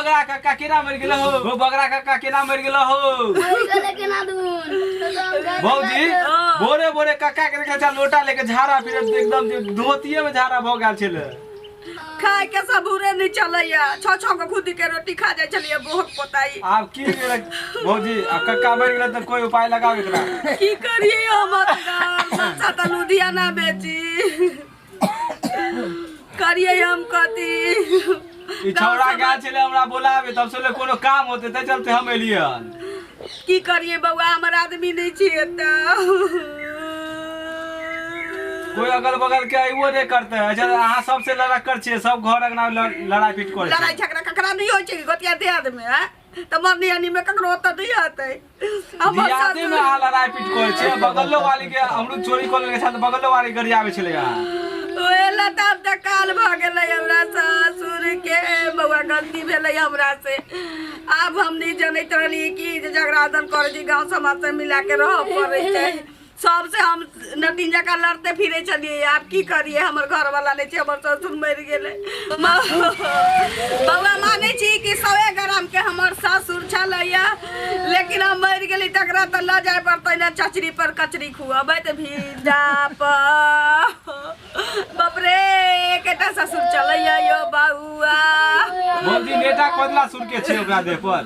बगरा काका केना मरि गेल हो? हो बगरा काका केना मरि गेल हो? मरि गेलै केना दून। भौजी भोरे भोरे काका के देखै छल लोटा लेके झाड़ा फिरत, एकदम जे धोतिये में झाड़ा भऽ गेल छलै। खाय के सबूरे नहीं चलैया, छो छो के खुद के रोटी खा जाय छलियै बोहक पोताई। आब की भेलै भौजी, आब कक्का मरि गेलै तऽ कोई उपाय लगाउ एकरा। की करिए हम मनसा तऽ लुधियाना बेची करिए हम कथी? ई छौड़ा गेल छलै हमरा बोलाबे, तब से कोनो काम होते तै चलते हम एलियै हन। की करिए बौआ, हमर आदमी नहीं छियै तऽ कोई अगल बगल के अइबो नहीं करते। अच्छा अहाँ सबसे लड़क्कर छियै, सब घर अंगना में लड़ाई पीट करै लड़ाई झगड़ा ककरा नहीं होइ छै गोतिया दियाद में? हैं तऽ मरनी हनी में ककरो ओतऽ नहीं हेतै। हमर दियादे में अहाँ लड़ाई पीट करै छियै। बगलो वाली के अमरूद चोरी कऽ लेने छल तऽ बगलो वाली गरियाबै छलै अहाँ। ओहे लता तऽ काल भऽ गेलै हमरा ससुर के। बौआ गलती भेलै हमरा से, आब हम नहीं जनैत रहली कि जे झगड़ा दन करै छी, गाँव समाज से मिला के रहऽ पड़ै छै। सबसे हम नटीन जकाँ लड़ते फिरे छलियै। आब की करियै, हमर घरवाला नहि छै, हमर ससुर मरि गेलै। बौआ मानै छी कि 100 ग्राम के हमर ससुर छलैया, लेकिन हम मरि गेली तकरा तऽ लऽ जाय पड़तै ने, चचरी पर कचरी खुअबैत भिंडा पर। बाप रे, एकेटा ससुर चलैया यो बौआ। भौजी नेटा कोदला सुर के छै ओकरा देह पर।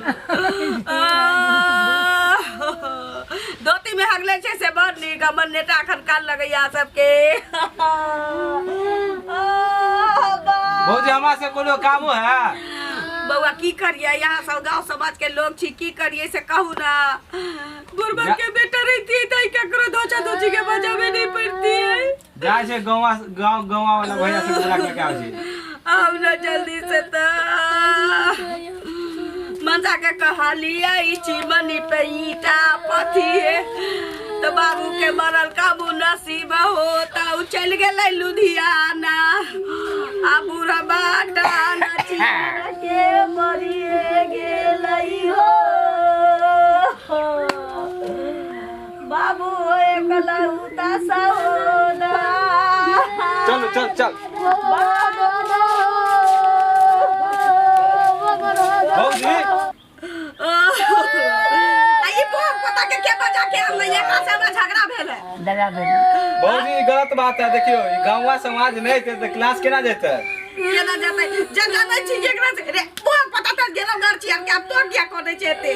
धोती में हगले छै से बड़ नीक। हमर नेटा अखन काल लगैया सबके। भौजी हमरा से कोनो कामो है? बौआ की करिए, यहाँ सब गांव समाज के लोग छी, की करिए से कहू ना। बुढ़बा के बेटा रहती तो केकरो धोचा धोची के बजावे नहीं पड़ती है। जाइ छै गाँव गाँव गाँव वाला भैया से बोला के आबै छै। आउ ना जल्दी से त मनसा के कहलिए चिमनी पे ईटा पथिए तो बाबू के मरल काबू नसीब हो त उ चल गेलै लुधियाना। आ बूढ़ा बाटा नचिया के मरिए गेलै हो बाबू एकलौता सहोदरा। चलो चल चल भौजी। आ ई बोक पता के के बजा के आनलै? एकरा से हमरा झगड़ा भेल है। दगा भेल भौजी, ई गलत बात है। देखियो ई गाँवा समाज नहीं थे तो क्लास केना जेतै? केना जेतै जे जानै छी एकरा से? रे बोक पता त गेलौ घर छी के, आब तो किया करै छै एते?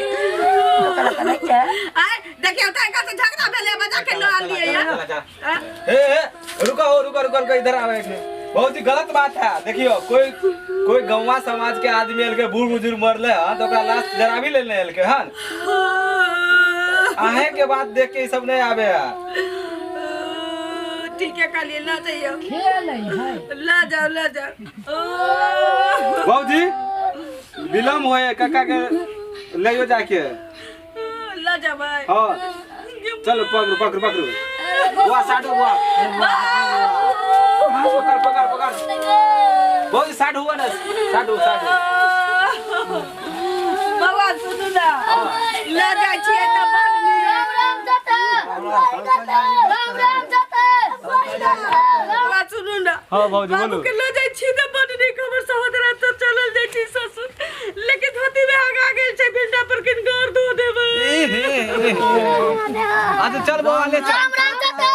ओकरा तऽ नहि छै। आय देखियौ त एकरा से झगड़ा भेलै, बजा के ल आनलियै या। चला, चला। ए ए रुको हो, रुको रुको रुको, इधर आओ एक मिनट। बहुत ही गलत बात है। देखियो कोई कोई गौवा समाज के आदमी एलके, बूढ़ बुजुर्ग मरले हन तो ओकरा लाश जराबी लेने एलके हन। अहे के बात देख के ई सब नहीं आवे है। ठीक है कहलिए ल जाइयो। खेल है। ल जाओ ल जाओ। बाबूजी विलम्ब होए, काका के ले जाके ल जाबै। हाँ चलो पकड़ो पकड़ो पकड़ो बुआ, साइड हो बुआ, पकड़ पकड़ पकड़। बहुत साइड हुआ ना, साइड हो साइड हो। बौआ सुनू ना, ल जाइ छियै तऽ बड़ नीक। राम राम चाचा, राम राम चाचा। बौआ सुनू ना। हाँ भौजी बाबू बोलू। के ल जाइ छी तऽ बड़ नीक, हमर सहोदरा तऽ चलल जाइ छी ससुर, लेकिन धोती में आगा गेल छै भिंडा पर, किन घर धो देबै। ए हे ए हे। अच्छा चल बौआ ले चल। राम राम चाचा,